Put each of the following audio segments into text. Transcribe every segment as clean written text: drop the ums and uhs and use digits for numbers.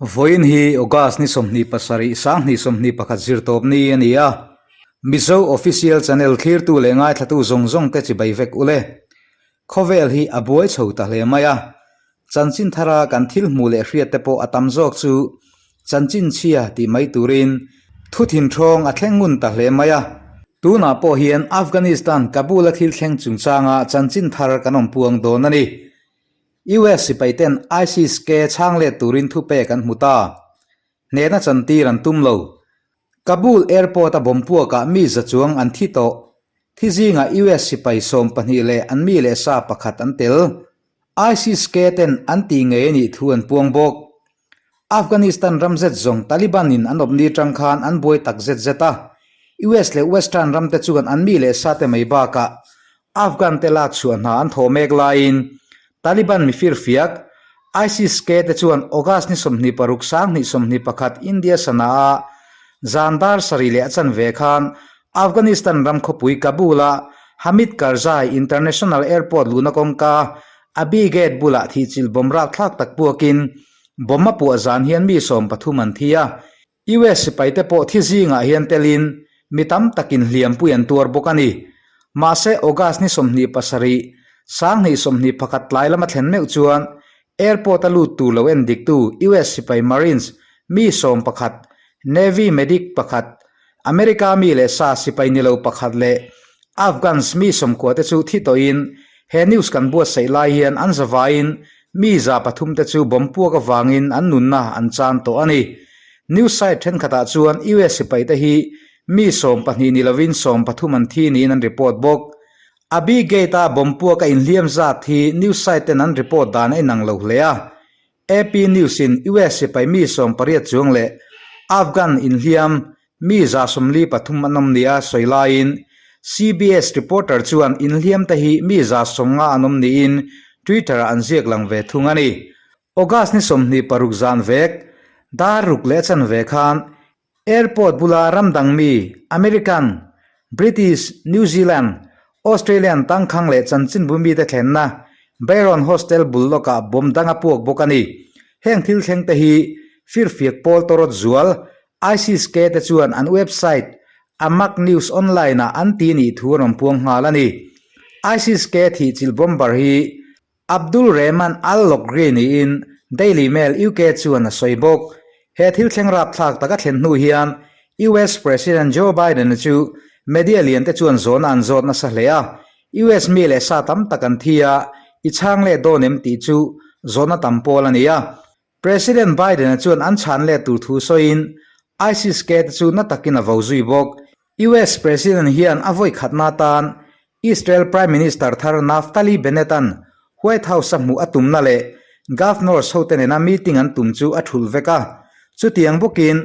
Vawiin hi August ni 27, 2021 zirtawp ni a ni a. Mizo Official Channel thlirtu leh ngaithlatu zawng zawng te chibai vek ule. Khawvel hi a buai chho ta hle mai a. Chanchin thara kan thil hmuh leh hriat te pawh a tam zawk chu chanchin chhia tih mai turin thu thinthawng a thleng ngun ta hle mai a. Tunah pawh hian Afghanistan Kabul-a thil thleng chungchanga chanchin thar kan awm puang dawn a ni. US sipaiten ISIS-K chhang let turin thupek an hmu ta. Hnehna chantir an tum lo. Kabul Airport-a bomb puakah mi za chuang an thi tawh. Thi zingah US sipai 12 leh an mi leh sa pakhat an tel. ISIS-K ten an tih ngei a nih thu an puang bawk. Afghanistan ram zet zawng Taliban in an awpni tang khan an buai tak zet zet a. US leh Western ram te chuan an mi leh sa te mai bakah Afghan te lak chhuah hna an thawh mek laiin Taliban mifirfiak ISIS-K te chuan August ni 26 2021 India Sanaa zan dar sarih leh a chanve khan Afghanistan ram khawpui Kabul-a Hamid Karzai International Airport luhna kawngka Abi Gate bulah thihchilh bomb rakthlak tak puakin bomb a puah zan hian mi 13 an thi a, US sipaite pawh thi zingah hian telin mi tam takin hliampui an tuar bawk a ni. Mahse August ni 27, 2021 tlai lama thlen meuh chuan airport-a lut tur lo en diktu US sipai Marines mi 11, Navy medic pakhat, America mi leh sa sipai ni lo pakhat leh Afghans mi 90 te chu thi tawhin he news kan buatsaih lai hian an zavaiin mi 300 te chu bomb puak avangin an nunna an chan tawh a ni. News site thenkhatah chuan US sipai te hi mi 12 ni lovin 13 an thi niin an report bawk. Abi Gate-a bomb puak a inhliam zat hi news site ten an report dan a inang lo hle a. AP News in US sipai mi 80 chuang leh Afghan inhliam mi 143 an awm nia sawi laiin CBS reporter chuan inhliam te hi mi 90 an awm niin Twitter ah an ziak lang ve thung a ni. August ni 26 zan vek dar ruk leh chanve khan Airport bula ram dang mi, American, British, New Zealand, Australian tangkhang leh chanchinbu mite thlenna Byron Hostel bul lawkah bomb dang a puak bawk a ni. Heng thil thleng te hi firfiak pawl tawrawt zual ISIS-K te chuan an website Amaq News Online ah an ti nih thu an rawn puang nghal a ni. ISIS-K thihchilh bomber hi Abdul Rehman Al-Loghri niin Daily Mail UK chuan a sawi bawk. He thil thleng rapthlak taka thlen hnu hian US President Joe Biden-a chu media lian te chuan zawhna an zawt nasa hle a, US mi leh sa tam tak an thi a, i chhang leh dawn em tih chu zawhna tam pawl a ni a. President Biden-a chuan an chhan leh tur thu sawiin ISIS-K te chu na takin a vo zui bawk. US President hian a vawi khatna atan Israel Prime Minister thar Naftali Bennett-a'n White House-a hmuh a tumna leh Governors hote nena meeting an tum chu a thulh vek a. Chutiang bawkin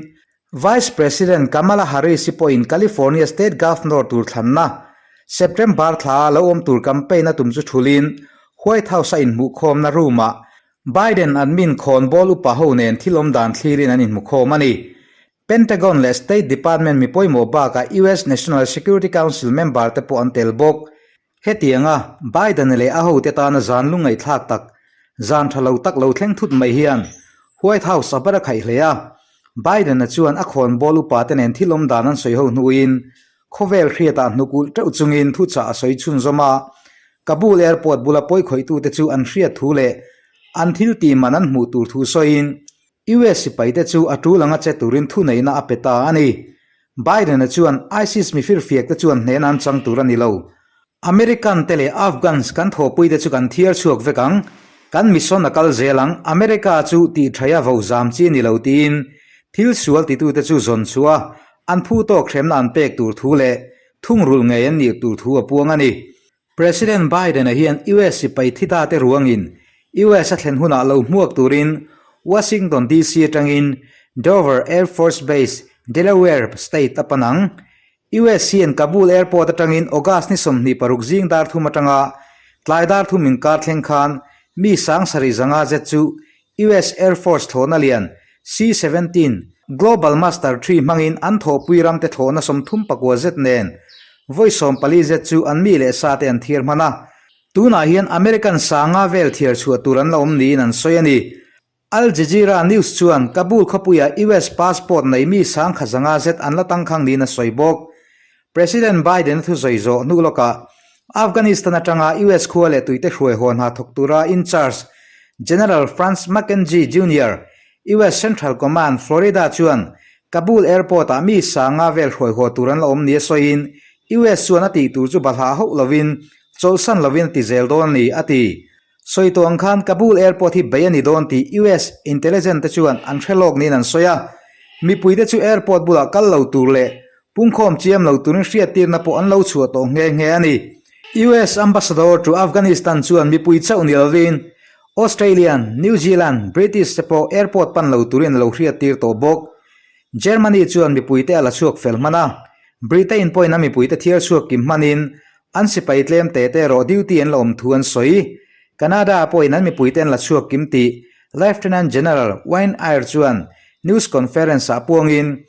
Vice President Kamala Harris-i pawhin California State Governor tur thlanna September thla a lo awm tur campaign a tum chu thulhin White House-a inhmuhkhawmna room-ah Biden admin khawnbawl upa ho nen thil awm dan thlirin an inhmukhawm a ni. Pentagon leh State Department mi pawimawh bakah US National Security Council member te pawh an tel bawk. Hetianga Biden leh a hote tana zan lungngaihthlak tak, zan tha lo tak lo thleng thut mai hian White House a bar a khaih hle a. Biden-a chuan a khawnbawl upa te nen thil awm dan an sawi ho hnuin khawvel hriatah hnukulh teuh chungin thuchah a sawi chhunzawm a. Kabul Airport bula pawikhawih-tute chu an hriat thu leh an thil tih man an hmuh tur thu sawiin US sipaite chu a tul anga che turin thuneihna a pe ta a ni. Biden-a chuan ISIS mifirfiakte chuan hnehna an chang tur a ni lo. American te leh Afghans kan thawhpuite chu kan thiar chhuak vek ang. Kan mission a kal zel ang. America chu tihṭhaia vo zam chi a ni lo tiin thil sual titute chu zawn chhuah a, an phu tawk hremna an pek tur thu leh thungrulh ngei an nih tur thu a puang a ni. President Biden-a hian US sipai thi ta te ruangin US a thlen hunah lo hmuak turin Washington DC atangin Dover Air Force Base, Delaware state a pan ang. US hian Kabul Airport atangin August ni 26 zing dar thum atanga tlai dar thum inkar thleng khan mi 7500 zet chu US Air Force thlawhna lian C-17 Global Master Three hmangin an thawhpui ramte thlawhna 34 zet nen vawi 14 zet chu an mi leh sa te an thiar hman a. Tunah hian American sanga vel thiar chhuah tur an la awm niin an sawi a ni. Al Jazeera News chuan Kabul khawpuia US passport nei mi sangkha zanga zet an la tangkhang niin a sawi bawk. President Biden-a thusawi zawh hnu lawkah Afghanistan atanga US khua leh tuite hruai haw hna thawk tura in-charge General Franz McKenzie Junior, US Central Command, Florida chuan Kabul airport-ah mi sanga vel hruai haw tur an la awm nia sawiin US chuan a tih tur chu balhah hauh lovin chawlhsan lovin a ti zel dawn a ni, a ti. Sawi tawh ang khan Kabul airport hi bei a ni dawn tih US intelligence te chuan an hre lawk niin an sawi a. Mipuite chu airport bulah kal lo tur leh pungkhawm chiam lo turin hriattirna pawh an lo chhuah tawh nghe nghe a ni. US ambassador to Afghanistan chuan mipui chauh ni lovin Australian, New Zealand, British te pawh airport pan lo turin a lo hriattir tawh bawk. Germany chuan mipuite a la chhuak fel hman a, Britain pawhin a mipuite thiar chhuak kim hmanin An sipai tlem te te erawh duty an la awm thu an sawi. Canada pawhin an mipuite an la chhuak kim tih Lieutenant General Wayne Eyre chuan news conference ah puangin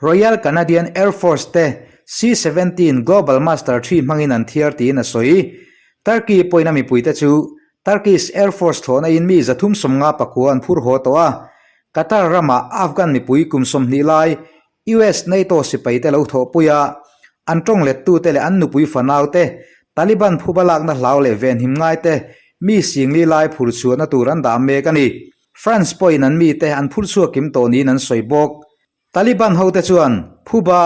Royal Canadian Air Force te C-17 Global Master ii hmangin an thiar tiin a sawi. Turkey pawhin a mipuite chu Turkish Air Force thlawhna in mi 359 an phur haw tawh a. Qatar ramah Afghan mipui kum 20 lai US NATO sipaite lo thawhpui a, an tawng lettute leh an nupui fanaute, Taliban phuba lakna hlau leh venhim ngaite mi singli lai phur chhuahna tur an dah mek a ni. France pawhin an mite an phur chhuak kim tawh niin an sawi bawk. Taliban hote chuan phuba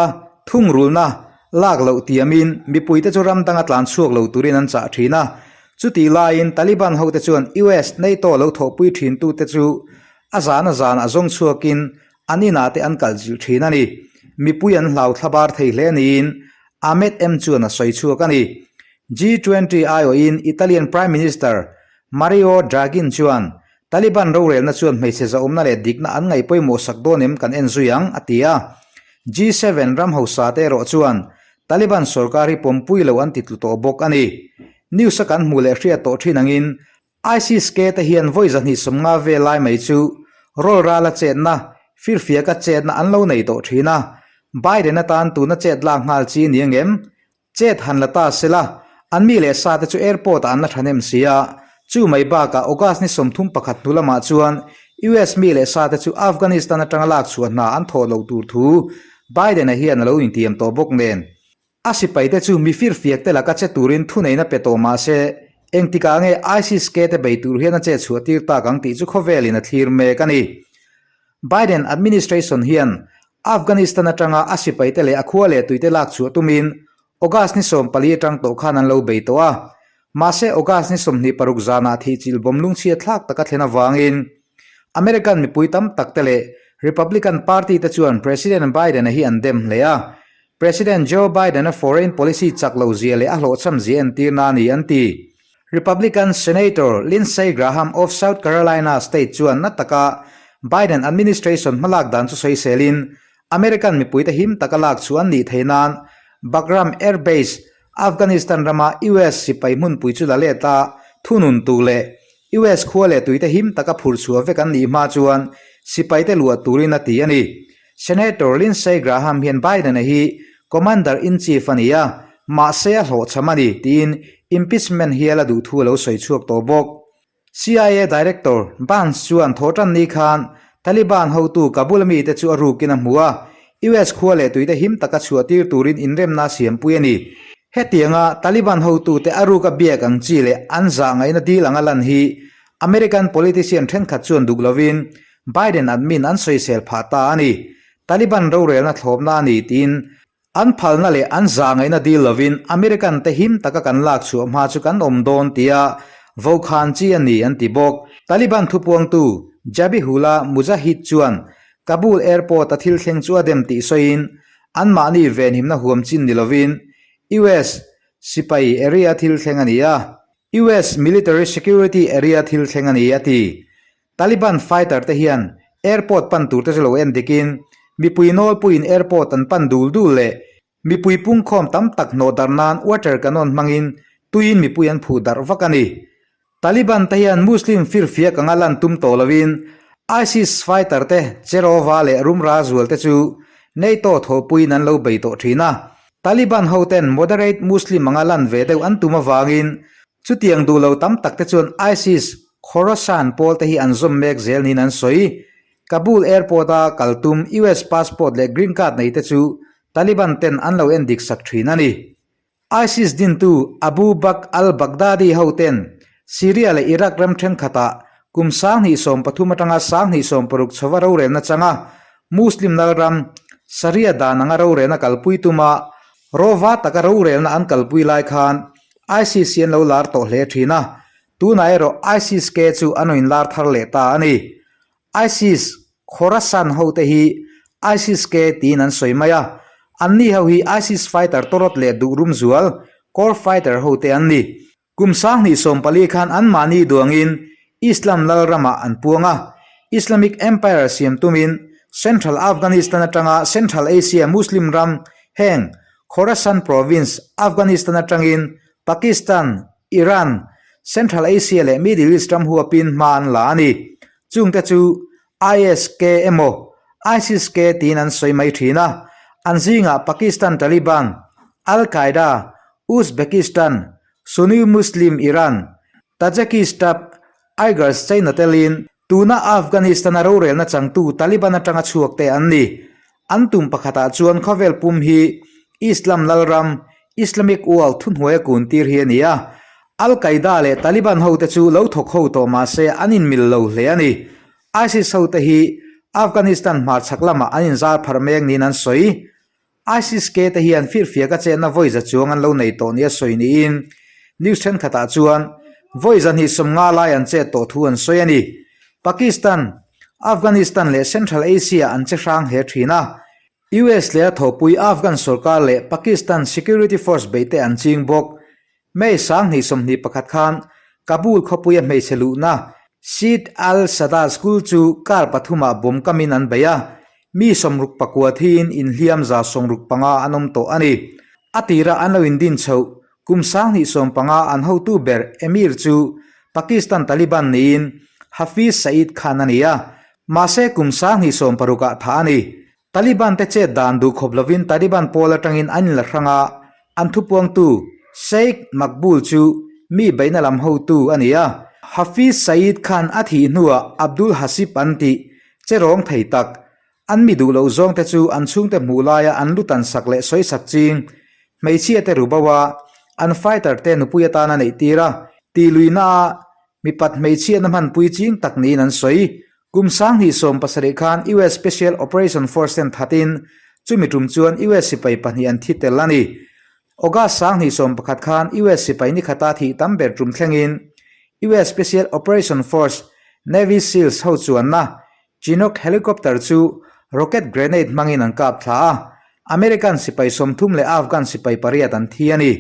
thungrulna lak loh tiamin mipuite chu ram danga tlan chhuak lo turin an chah thin a. Chutih laiin Taliban hote chuan US NATO lo thawhpui thintute chu a zan a zanah zawng chhuakin An inah te an kal zilh thin a ni. Mipui an hlau thlabar thei hle niin Ahmed M chuan a sawi chhuak a ni. G20 aiawhin Italian Prime Minister Mario Draghin chuan Taliban rorelna chuan hmeichhe zahawmna leh dikna an ngaih pawimawh sak dawn em kan en zui ang, a ti a. G7 ram hausa te erawh chuan Taliban sorkar hi pawmpui lo an ti tlu tawh bawk a ni. News a kan hmuh leh hriat tawh thin angin ISIS ke te hian vawi 250 vel lai mai chu rawl rala chetna, firfiaka chetna an lo nei tawh thin a. Biden atan tuna chet lak nghal chi ni angem? Chet han la ta sela, an mi leh sa te chu airport ah an la thahnem si a. Chu mai bakah August ni 31 hnu lamah chuan US mi leh sa te chu Afghanistan atanga lak chhuah hna an thawh loh tur thu Biden-a hian a lo intiam tawh bawk nen. A sipaite chu mi firfiak te laka che turin thuneihna pe tawh mah se, engtikah nge ISIS-K te bei tur hian a che chhuah tir tak ang tih chu khawvelin a thlir mek a ni. Biden administration hian Afghanistan atanga a sipaite leh a khua leh tuite lak chhuah tumin August ni 14 atang tawh khan an lo bei tawh a. Mahse August ni 26 zanah thihchilh bawm lungchhia thlak taka thlen avangin American mipui tam tak te leh Republican Party te chuan President Biden-a hi an dem hle a. President Joe Biden-a foreign policy chak lo zia leh a hlawhchham zia entirna a ni, an ti. Republican Senator Lindsey Graham of South Carolina state chuan na taka Biden administration hmalak dan chu sawiselin, American mipuite him taka lak chu an nih theih nan Bagram Air Base, Afghanistan rama US sipai hmunpui chu la let a, thunun tu leh US khua leh tuite him taka phurh chhuah vek an nih hma chuan sipaite luah turin a ti a ni. Senator Lindsey Graham hian Biden-a hi Commander-in-Chief a ni a, mahse a hlawhchham a ni, tiin impeachment hial a duh thu a lo sawi chhuak tawh bawk. CIA Director Burns chuan thawhtan ni khan Taliban hotu Kabul-a mite chu a rukin a hmu a, US khua leh tuite him taka chhuah tir turin inremna a siampui a ni. Hetianga Taliban hotute a ruka biak ang chi leh an zah ngaihna dil anga lan hi American politician thenkhat chuan duk lovin Biden admin an sawisel phah ta a ni. Taliban rorelna thlawpna a ni tiin an phalna leh an zah ngaihna dil lovin American te him taka kan lak chhuah hma chu kan awm dawn tia vokhan chi a ni an ti bawk. Taliban thupuangtu Zabihullah Mujahid chuan Kabul airport a thil thleng chu a dem tih sawiin anmahni venhimna huam chin ni lovin US sipai area thil thleng a ni a, US military security area thil thleng a ni a ti. Taliban fighter te hian airport pan tur te chu lo en dikin mipui nawlpuiin airport an pan dul dul leh mipui pungkhawm tam tak hnawh darh nan water cannon hmangin tuiin mipui an phuh darh vak a ni. Taliban te hian Muslim firfiak anga lan tum tawh lovin ISIS fighter te Cherova leh Rumra zual te chu NATO thawhpuiin an lo bei tawh thin a. Taliban hoten moderate Muslim anga lan ve deuh an tum avangin chutiang duh lo tam tak te chuan ISIS. Khorasan pawl te hi an zawm mek zel niin an sawi. Kabul airport-a kal tum US passport leh green card nei te chu Taliban ten an lo en dik sak thin a ni. ISIS dintu Abu Bakr al-Baghdadi hoten Syria leh Iraq ram thenkhatah kum 2013 atanga 2016 chhova rorelna changa Muslim lalram Sharia dan anga rorelna kalpui tuma rawva taka rorelna an kalpui lai khan ISIS hi an lo lar tawh hle thin a, tunah erawh ISIS-K chu an rawn inlar thar leh ta a ni. ISIS Khorasan hote hi ISIS-K tiin an sawi mai a, anni ho hi ISIS fighter tawrawt leh duh rum zual, core fighter hote an ni. Kum 2014 khan anmahni duangin Islam lal ramah an puang a, Islamic Empire siam tumin Central Afghanistan atanga Central Asia Muslim ram heng Khorasan Province, Afghanistan atangin Pakistan, Iran, Central Asia leh Middle East ram huapin hma an la a ni. Chungte chu ISK emaw ISIS-K tiin an sawi mai thin a, an zingah Pakistan Taliban, Al-Qaeda, Uzbekistan, Sunni Muslim Iran, Tajikistab, Uighurs China telin tuna Afghanistan-a rorelna changtu Taliban atanga chhuak te an ni. An tum pakhatah chuan khawvel pum hi Islam lalram, Islamic World, thuhnuaia kun tir hi a ni a. Al-Qaeda leh Taliban hote chu lo thawk ho tawh mah se an inmil lo hle a ni. ISIS hote hi Afghanistan hmarchhak lamah an inzar pharh mek niin an sawi. ISIS-K te hian firfiak a chenna vawi za chuang an lo nei tawh nia sawi niin news thenkhatah chuan vawi 250 lai an chet tawh thu an sawi a ni. Pakistan, Afghanistan leh Central Asia an che hrang hle thin a. US leh a thawhpui Afghan sorkar leh Pakistan security force beihte an ching bawk. May 2021 khan Kabul khawpuia hmeichhe luhna Sheikh al-Sada School chu kar pathumah bomb kamin an bei a, mi 69 thiin inhliam 65 an awm tawh a ni. A tira an lo indin chhoh kum 2015 an hotu ber Emir chu Pakistan Taliban niin Hafiz Saeed Khan a ni a, mahse kum 2016 ah thah a ni. Taliban te chet dan duh khawp lovin Taliban pawl atangin an inla hrang a, an thupuangtu Sheikh Maqbool chu mi beihna lam hotu a ni a. Hafiz Saeed Khan a thih hnuah Abdul Hasib an tih che rawng thei tak, an mi duh loh zawng te chu an chhungte hmuh laia an lu tan sak leh sawi sak ching hmeichhia te ru bo a, an fighter te nupui atana neih tir a, tih luihna a mipat hmeichhiatna hmanpui ching tak niin an sawi. Kum 2017 khan US Special Operation Force ten thatin chumi tum chuan US sipai pahnih an thi tel a ni. August 2011 khan US sipai ni khata thih tam ber tum thlengin US Special Operation Force Navy Seals ho chuanna Chinook helicopter chu rocket grenade hmangin an kap thla a, American sipai 30 leh Afghan sipai pariat an thi a ni.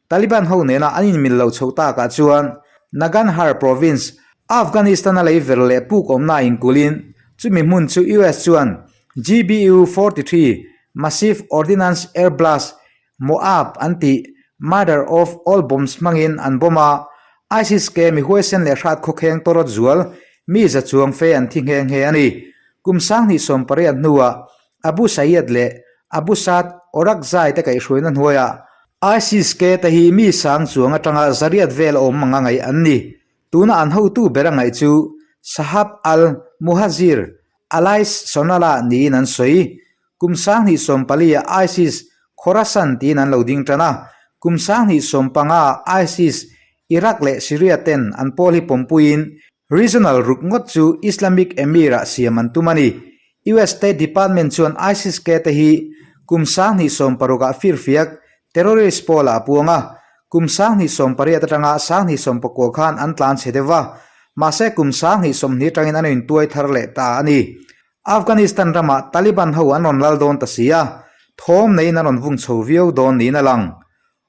Taliban ho nena an inmil lo chhoh takah chuan Naganhar province, Afghanistan-a lei ver leh puk awmna a inkulhin chumi hmun chu US chuan GBU 43 Massive Ordnance Air Blast, MOAB, an tih Mother of All Bombs hmangin an bomb a, ISIS-K mi huaisen leh hrat khawkheng tawrawt zual mi za chuang fe an thi nghe nghe a ni. Kum 2018 hnuah Abu Sayyad leh Abu Saad Orakzai te kaihhruaina hnuaiah ISIS-K te hi mi sang chuang atanga zariat vel awm anga ngaih an ni. Tuna an hotu ber a ngaih chu Sahab al-Muhajir Alais Sonala niin an sawi. Kum 2014 ah ISIS Khorasan tiin an lo ding tan a, kum 2015 ah ISIS Iraq leh Syria ten an pawl hi pawmpuiin regional ruk ngawt chu Islamic Emir-ah siam an tum a ni. US State Department chuan ISIS-K te hi kum 2016 ah firfiak terrorist pawl-ah a puang a, kum 2018 atanga 2019 khan an tlan chhe deuh va, mahse kum 2020 atangin an intuai thar leh ta a ni. Afghanistan ramah Taliban ho an rawn lal dawn ta si a, thawm neiin an rawn vung chho viau dawn niin a lang.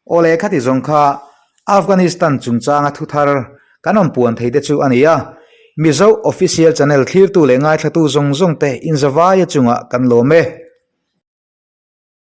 Aw leh khati zawng kha Afghanistan chungchanga thu thar kan rawn puan thei te chu a ni a, Mizo Official Channel thlirtu leh ngaithlatu zawng zawng te inzavaia chungah kan lawm e.